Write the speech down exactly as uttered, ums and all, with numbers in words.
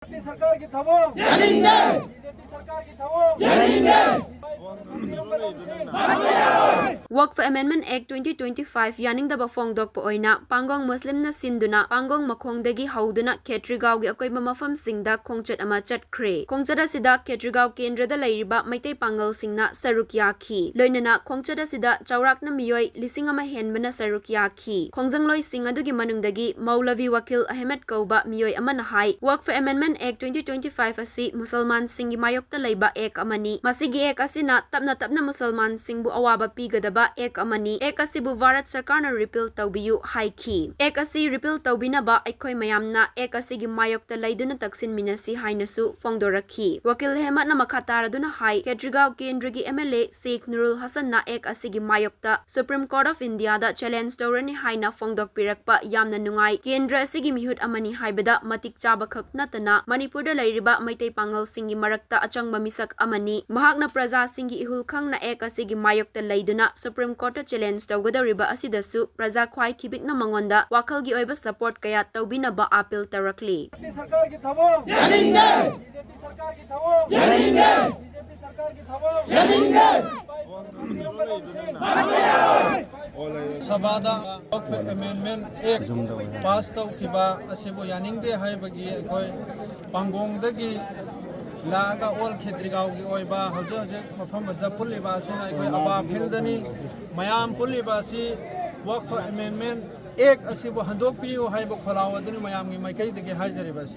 B J ꯄꯤ ꯁꯔꯀꯥꯔꯒꯤ ꯊꯧꯑꯣꯡ ꯌꯥꯅꯤꯡꯗꯦ꯫ ꯕꯤ ꯖꯦ ꯄꯤ ꯁꯔꯀꯥꯔꯒꯤ ꯊꯧꯑꯣꯡ ꯌꯥꯅꯤꯡꯗꯦ꯫ ꯊꯝꯕꯤꯔꯝꯒꯗꯧꯕꯁꯤꯡ Waqf Amendment Act twenty twenty-five ꯌꯥꯅꯤꯡꯗꯕ ꯐꯣꯡꯗꯣꯛꯄ ꯑꯣꯏꯅ ꯄꯥꯡꯒꯣꯡ ꯃꯨꯁꯂꯤꯝꯅ ꯁꯤꯟꯗꯨꯅ ꯄꯥꯡꯒꯣꯡ ꯃꯈꯣꯡꯗꯒꯤ ꯍꯧꯗꯨꯅ ꯈꯦꯇ꯭ꯔꯤꯒꯥꯎꯒꯤ ꯑꯀꯣꯏꯕ ꯃꯐꯝꯁꯤꯡꯗ ꯈꯣꯡꯆꯠ ꯑꯃ ꯆꯠꯈ꯭ꯔꯦ꯫ ꯈꯣꯡꯆꯠ ꯑꯁꯤꯗ ꯈꯦꯇ꯭ꯔꯤꯒꯥꯎ ꯀꯦꯟꯗ꯭ꯔꯗ ꯂꯩꯔꯤꯕ ꯃꯩꯇꯩ ꯄꯥꯡꯒꯜꯁꯤꯡꯅ ꯁꯔꯨꯛ ꯌꯥꯈꯤ꯫ ꯂꯣꯏꯅꯅ ꯈꯣꯡꯆꯠ ꯑꯁꯤꯗ ꯆꯥꯎꯔꯥꯛꯅ ꯃꯤꯑꯣꯏ ꯂꯤꯁꯤꯡ ꯑꯃ ꯍꯦꯟꯕꯅ ꯁꯔꯨꯛ ꯌꯥꯈꯤ꯫ ꯈꯣꯡꯖꯪꯂꯣꯏꯁꯤꯡ ꯑꯗꯨꯒꯤ ꯃꯅꯨꯡꯗꯒꯤ ꯃꯧꯂꯚꯤ ꯋꯥꯀꯤꯜ ꯑꯍꯃꯦꯗ ꯀꯧꯕ ꯃꯤꯑꯣꯏ ꯑꯃꯅ ꯍꯥꯏ, Waqf Amendment Act twenty twenty-five ꯑꯁꯤ ꯃꯨꯁꯜꯃꯥꯟꯁꯤꯡꯒꯤ ꯃꯥꯌꯣꯛꯇ ꯂꯩꯕ ꯑꯦꯛ ꯑꯃꯅꯤ꯫ ꯃꯁꯤꯒꯤ ꯑꯦꯛ ꯑꯁꯤꯅ ꯇꯞꯅ ꯇꯞꯅ ꯃꯨꯁꯜꯃꯥꯟꯁꯤꯡꯕꯨ ꯑꯋꯥꯕ ꯄꯤꯒꯗꯕ ꯑꯦꯛ ꯑꯃꯅꯤ꯫ ꯑꯦꯛ ꯑꯁꯤꯕꯨ ꯚꯥꯔꯠ ꯁꯔꯀꯥꯔꯅ ꯔꯤꯄꯤꯜ ꯇꯧꯕꯤꯌꯨ ꯍꯥꯏꯈꯤ꯫ ꯑꯦꯛ ꯑꯁꯤ ꯔꯤꯄꯤꯜ ꯇꯧꯕꯤꯅꯕ ꯑꯩꯈꯣꯏ ꯃꯌꯥꯝꯅ ꯑꯦꯛ ꯑꯁꯤꯒꯤ ꯃꯥꯌꯣꯛꯇ ꯂꯩꯗꯨꯅ ꯇꯛꯁꯤꯟꯃꯤꯟꯅꯁꯤ ꯍꯥꯏꯅꯁꯨ ꯐꯣꯡꯗꯣꯔꯛꯈꯤ꯫ ꯋꯥꯀꯤꯜ ꯑꯍꯃꯦꯗꯅ ꯃꯈꯥ ꯇꯥꯔꯗꯨꯅ ꯍꯥꯏ, ꯈꯦꯇ꯭ꯔꯤꯒꯥꯎ ꯀꯦꯟꯗ꯭ꯔꯒꯤ ꯑꯦꯝ ꯑꯦꯜ ꯑꯦ ꯁꯦꯈ ꯅꯨꯔꯨꯜ ꯍꯁꯟꯅ ꯑꯦꯛ ꯑꯁꯤꯒꯤ ꯃꯥꯌꯣꯛꯇ Supreme Court of India the challenge ꯇꯧꯔꯅꯤ ꯍꯥꯏꯅ ꯐꯣꯡꯗꯣꯛꯄꯤꯔꯛꯄ ꯌꯥꯝꯅ ꯅꯨꯡꯉꯥꯏ꯫ ꯀꯦꯟꯗ꯭ꯔ ꯑꯁꯤꯒꯤ ꯃꯤꯍꯨꯠ ꯑꯃꯅꯤ ꯍꯥꯏꯕꯗ ꯃꯇꯤꯛ ꯆꯥꯕ ꯈꯛ ꯅꯠꯇꯅ ꯃꯅꯤꯄꯨꯔꯗ ꯂꯩꯔꯤꯕ ꯃꯩꯇꯩ ꯄꯥꯡꯒꯜꯁꯤꯡꯒꯤ ꯃꯔꯛꯇ ꯑꯆꯪꯕ ꯃꯤꯁꯛ ꯑꯃꯅꯤ꯫ ꯃꯍꯥꯛꯅ ꯄ꯭ꯔꯖꯥꯁꯤꯡꯒꯤ ꯏꯍꯨꯜ ꯈꯪꯅ ꯑꯦꯛ ꯑꯁꯤꯒꯤ ꯃꯥꯌꯣꯛꯇ ꯂꯩꯗꯨꯅ Supreme Court ꯇ challenge ꯇꯧꯒꯗꯧꯔꯤꯕ ꯑꯁꯤꯗꯁꯨ ꯄ꯭ꯔꯖꯥ ꯈ꯭ꯋꯥꯏ ꯈꯤꯕꯤꯛꯅ ꯃꯉꯣꯟꯗ ꯋꯥꯈꯜꯒꯤ ꯑꯣꯏꯕ support ꯀꯌꯥ ꯇꯧꯕꯤꯅꯕ appeal ꯇꯧꯔꯛꯂꯤ꯫ ꯕꯤ ꯖꯦ ꯄꯤ ꯁꯔꯀꯥꯔꯒꯤ ꯊꯧꯑꯣꯡ ꯌꯥꯅꯤꯡꯗꯦ꯫ ꯕꯤ ꯖꯦ ꯄꯤ ꯁꯔꯀꯥꯔꯒꯤ ꯊꯧꯑꯣꯡ ꯌꯥꯅꯤꯡꯗꯦ꯫ ꯕꯤ ꯖꯦ ꯄꯤ ꯁꯔꯀꯥꯔꯒꯤ ꯊꯧꯑꯣꯡ ꯌꯥꯅꯤꯡꯗꯦ꯫ ꯊꯝꯕꯤꯔꯝꯒꯗꯧꯕꯁꯤꯡ ꯁꯚꯥꯗ Waqf Amendment Act pass ꯇꯧꯈꯤꯕ ꯑꯁꯤꯕꯨ ꯌꯥꯅꯤꯡꯗꯦ ꯍꯥꯏꯕꯒꯤ ꯑꯩꯈꯣꯏ ꯄꯥꯡꯒꯣꯡꯗꯒꯤ ꯂꯥꯛꯑꯒ ꯑꯣꯜ ꯈꯦꯇ꯭ꯔꯤꯒꯥꯎꯒꯤ ꯑꯣꯏꯕ ꯍꯧꯖꯤꯛ ꯍꯧꯖꯤꯛ ꯃꯐꯝ ꯑꯁꯤꯗ ꯄꯨꯜꯂꯤꯕ ꯑꯁꯤꯅ ꯑꯩꯈꯣꯏ ꯑꯕꯥ ꯐꯤꯜꯗꯅꯤ꯫ ꯃꯌꯥꯝ ꯄꯨꯜꯂꯤꯕ ꯑꯁꯤ Waqf Amendment Act ꯑꯁꯤꯕꯨ ꯍꯟꯗꯣꯛꯄꯤꯌꯨ ꯍꯥꯏꯕ ꯈꯣꯜꯂꯥꯎ ꯑꯗꯨꯅꯤ ꯃꯌꯥꯝꯒꯤ ꯃꯥꯏꯀꯩꯗꯒꯤ ꯍꯥꯏꯖꯔꯤꯕ ꯑꯁꯤ꯫